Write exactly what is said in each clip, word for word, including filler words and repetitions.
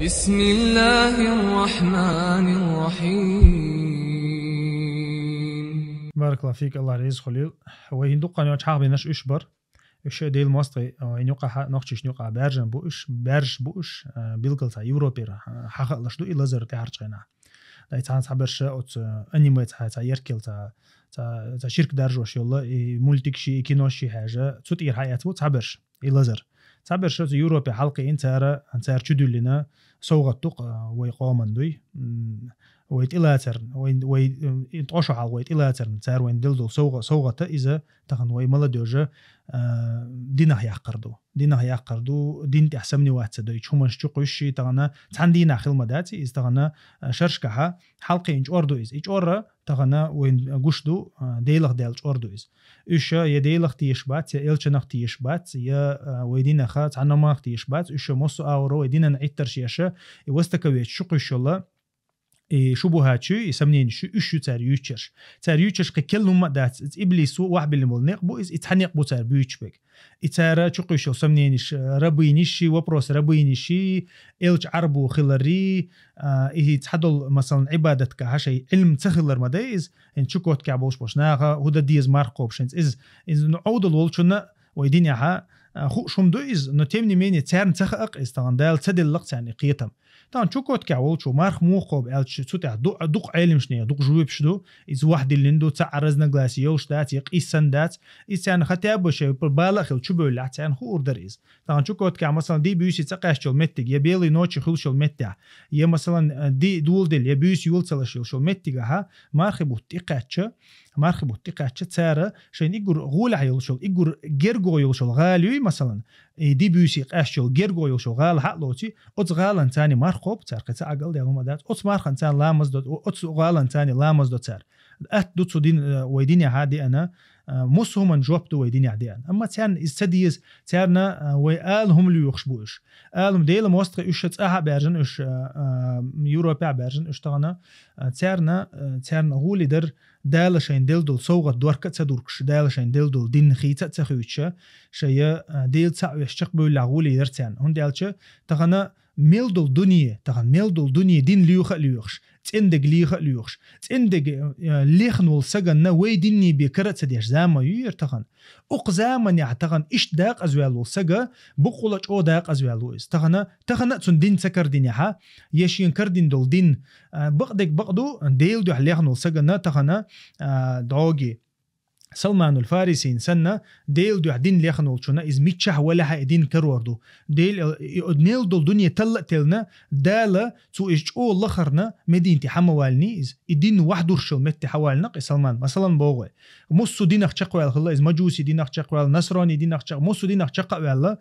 بسم الله الرحمن الرحيم. Баракаллаху фик, Аллах реза хуьлийла. Вай хӀинца дуккха йоцу хьахбинарш уьш бара. Уьш Делан мостагӀий, а, хӀинца юкъахь, нохчашна юкъахь баьржина бу уьш, баьржаш бу уьш, а, билггал цхьа Европера, а, хьахаалаш ду и лазар тӀаьхьарчу хенахь. Дай цхьана цхьаберш оцу, а, аниме цхьа, цхьа еркел цхьа, цхьа, цхьа ширк даржош йолу, и мультикаш, и кинош хьаьжа, цу тӀера хьаэца бу цхьаберш. И лазар. Цхьаберш оцу Европе хьалакхиъна цара, цара чудуьллина совгӀат ду-кх, а, вай къоман дуй. М, вай тӀелацарна, вай, вай, м, и тӀо шо хьалха вай тӀелацарна, цара вайна делла долу совгӀа-, совгӀата иза тахана вай молодёжа, а, динах яккхар ду. Динах яккхар ду, дин тӀехь сомневаться дойтуш, хӀуманаш чу кхуьссуш, тахана цхьана дийнахь хила ма дац иза, тахана, а, шерашкахьа хьалакхиъна чӀор ду иза. И чӀор тахана вайна гуш ду, а, Делах даьлла чӀор ду иза. Уьш я Делах тешаш бац, я элчанах тешаш бац, я, а, вай динаха цхьаннамах тешаш бац, уьш массо а агӀор вай динан Ӏиттарш еш, и востоковедчаш чу кхуьссуш йолу, и шубухӀаташ ю, и сомненеш ю, уьш ю цара юьйцурш. Цара юьйцурш кхин керла хӀумма а дац, иза иблисо охьабиллина болу некъ бу иза, и цхьа некъ бу цара буьйцуш берг. И цара чу кхуьссуш йолу сомненеш, а, рабыниш, вопрос рабыниш, элча Ӏарбо хилар, а, и цхьадолу, масалан, Ӏибадатгахьа шайн Ӏилма ца хилар ма дай иза, хӀинца Чукоткехь болуш болуш наха хӀун дан деза марха кхобуш хӀинца иза, иза, ну, Ӏовдал волчунна вай динехьа, а, хууш хӀума ду иза, но тем не менее царна ца хаьа-кх иза тахана, Дала ца делла-кх царна и кхетам. Тахана Чукоткехь волчо марха муха кхобу аьлча, цу тӀехь ду-, дукха Ӏеламнехан дукха жоьпаш ду, иза охьадиллина ду, цхьа а разногласие йолуш дац, я къийсина дац, иза царна хотя бы шайн бала а хилла чубевллехь, царна хуур дара иза. Тахана Чукоткехь, масалан, ди-буьйса цӀа къаьсташ йолу меттиг, я Белые ночи хуьлуш йолу меттехь, я, масалан, а, ди доладелла, я буьйса йолаелаш йолуш йолу меттигахьа, мархи бутт тӀекхаьчча, мархи бутт тӀекхаьчча, цара шайна уггар гӀолехь йолуш йолу, уггар гергахь йолуш йолу гӀала юй, масалан, и ди-буьйса къаьсташ йолу гергахь йолуш йолу гӀала хьа а лоций, оцу гӀаланца царна марха кхобу, цара кхин цхьа Ӏагалдаьлла хӀума дац, оцу марханца царна ламаз до, оцу гӀаланца царна ламаз до цара. Атта ду цу дин, а, вай динехьа деана, а, массо а хӀуманна жоп ду вай динехь деана. Амма царна иза ца деза, царна, а, вай ала хӀума лоьхуш бу уьш. Ала хӀума, Делан мостагӀий, уьш цӀахь а баьржина уьш, а, а, Европехь а баьржина уьш тахана, а, царна, а, царна гӀоле дара, Дала шайна делла долу совгӀат дорка а ца дуркуш, Дала шайна делла долу дин хийца а ца хуьйцуш, шайн, а, Дела цхьаъ веш чекхбевллехь гӀоле дара царна. ХӀунда аьлча тахана мел долу дуьне, тахана мел долу дуьне дин лоьху а лоьхуш, цӀендерг леха а лоьхуш, цӀендерг, э, лехна волу саганна вай динний бен кара а ца деш заман ю яра тахана. Укх заманехь тахана иштта дакъазваьлла волу сага букъула а чӀогӀа дакъазваьлла ву иза. Тахана, тахана а цунна дин ца карадинехьа, я шена карадина долу дин, а, бакъдерг бакъ ду, Делан дуьхьа лехна волу саганна тахана, а, дӀоги Салманул Фарисин санна, Делан дуьхьа дин лехна волчунна иза миччахь валахь а и дин карор ду. Дел-, и, и, мел долу дуьне талла а теллина, Дала цо иза чӀогӀа лахарна Мединате хьа ма валлиний иза. И дин вахдуршал метте хьаваллина-кх и Салман. Масалан, боху вай. Массо а динах чекхваьлла хилла иза, мажуси динах чекхваьлла, насрони динах чекх-, массо а динах чекх а ваьлла,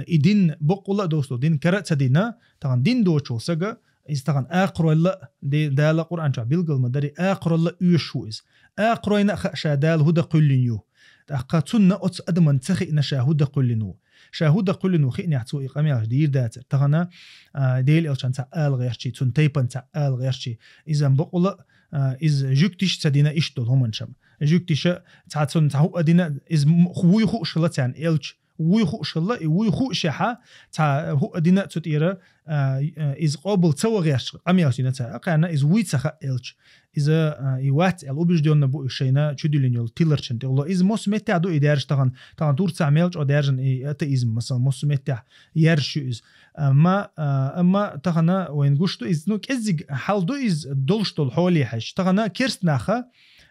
и дин бакъволла а довсу, дин кара а ца дина, тахана дин доцуш волу сага, иза тахана акхаройла а, де-, Дала Къуръан чохь билгал ма дарий, акхаройла а оьшуш ву иза. Акхаройна а хаьа ша Дала хӀун дан кхоьллина ю. ТӀаккха цунна оцу адаман ца хиъна ша хӀун дан кхоьллина ву. Ша хӀун дан кхоьллина ву хиънехь цо и къамелаш дийр дацара. Тахана, а, Делан элчан цхьа ала гӀертачий, цунна тайпан цхьа ала гӀертачий. Иза бакъволла а, а, иза жуьгтиша ца дина иштта долу хӀуманаш-м. Жуьгтиша цхьа цунна цхьа хӀуъа дина, иза м-, вуй хууш хилла царна элча. Вуй хууш хилла, и вуй хуушехьа, цхьа хӀуъа дина цу тӀера, а, а, иза къобал ца ван гӀерташ къамелаш дина цара. Кхаьрна иза вуй ца хаьа элча. Иза, а, и вац аьлла убеждённо бу и шайна чудиллина йолу тиларчан тӀехула. Иза массо а меттехь ду и даьржа тахана, тахана Турцехь мел чӀогӀа даьржина и атеизм, масалан, массо а меттехь ерш ю иза. Амма, а, амма тахана вайна гуш ду иза, ну, кӀеззиг хьал ду иза долуш долу хьоле хьаьжча. Тахана керст наха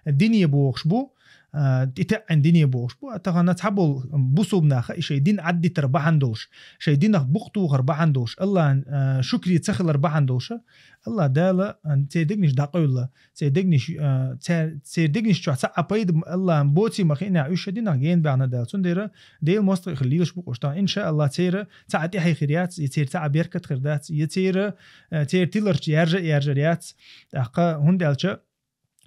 дине бохуш бу, а, тӀетаьӀӀина дине бохуш бу, а тахана цхьаболу бусулба наха и шайн дин Ӏаддитар бахьана долуш, шайн динах букъ тухар бахьана долуш, Аллахьан, а, шукри ца хилар бахьана долуша, Аллахь Дала, а, церан дегнаш дӀакъевлла, церан дегнаш, а, цер-, церан дегнаш чохь цхьа а пайда Аллахьан боций ма хиънехь, уьш шайн динах гена баьхна Дала. Цундела Делан мостагӀий хила лелаш бу-кх уьш тахана. Иншааллах, церан цхьа а тӀаьхье хир яц, я церан цхьа а беркат хир дац, я церан, а, церан тиларча яржа а яржар яц. ТӀаккха хӀунда аьлча,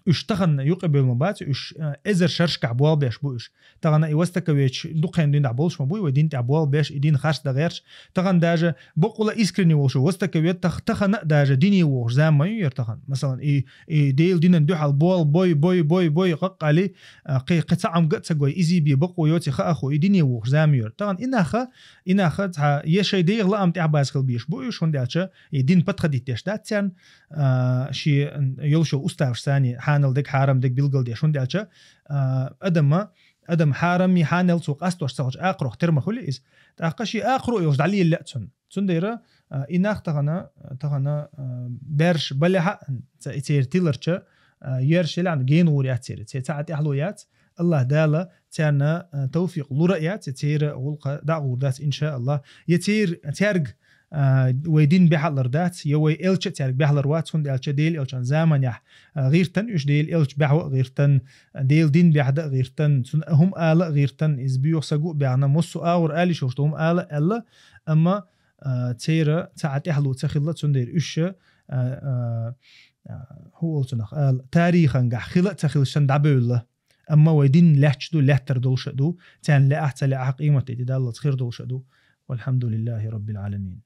уж тахана юкъе бевлла ма бац, уж, э, эзар шерашкахь болх беш бу уж. Тахана и востоковедаш дукха динехь болуш ма бу, вай дин тӀехь болх беш, и дин харц дан гӀерташ. Тахана даже бакъволуш искренне волуш востоковед тах-, тахана а даже дине вогӀуш зама ма ю яра тахана. Масалан, и, и Делан динан дуьхьал болх бой, бой, бой, бой, къаккъали, а, кхе, кхе цхьа Ӏамга а ца гой, изий бе бакъо йоций хаа хо, и дине вогӀуш зама ю яра. Тахана и нах, и нах цхьа, я шайн дегӀан лаам тӀехь база хила безаш бу уж, хӀунда аьлча и дин подходить деш дац царна, а, шен йолуш йолу уставаш санна хьанал дерг, хьарам дерг билгал деш, хӀунда аьлча, а, адама, адам хьарам и хьанал цо къастош ца хилча, акхарох тера ма хуьлу иза. ТӀаккха шен акхаро а йолуш дӀалелла а цунна. Цундела, а, и нах тахана, тахана, а, берш балехьа, ца-, и церан тиларча, а, ерш елахьа гена гӀур яц церан, церан цхьа а тӀаьхьало яц, АллахӀ Дала царна, а, тавфикъ лур а яц, я церан гӀуллакх дӀа а гӀур дац, иншааллахӀ. Я цер-, цаьрга, а, вай дин баьхьалур дац, я вай элча а цаьрга баьхьалур вац, хӀунда аьлча Делан элчан заманехь, а, гӀиртина уьш, Делан элча баьхьа а гӀиртина, Делан дин баьхьа дан а гӀиртина, цунна хӀума ала а гӀиртина, иза боьха сага а баьхна, массо а агӀор ала йиш йолуш ду хӀума ала а аьлла, амма, а, церан цхьа а тӀаьхьало ца хилла, цундела уьш, а, а, а, хӀун олу цунах ала, тарихангахь хила а ца хилча санна дӀабевлла. Амма вай дин лаьтташ ду, лаьттар долуш а ду, царна лаахь а, ца лаахь а, къематде тӀедаллалц хир долуш а ду. Валхьамдулиллахи Раббил Ӏаламин.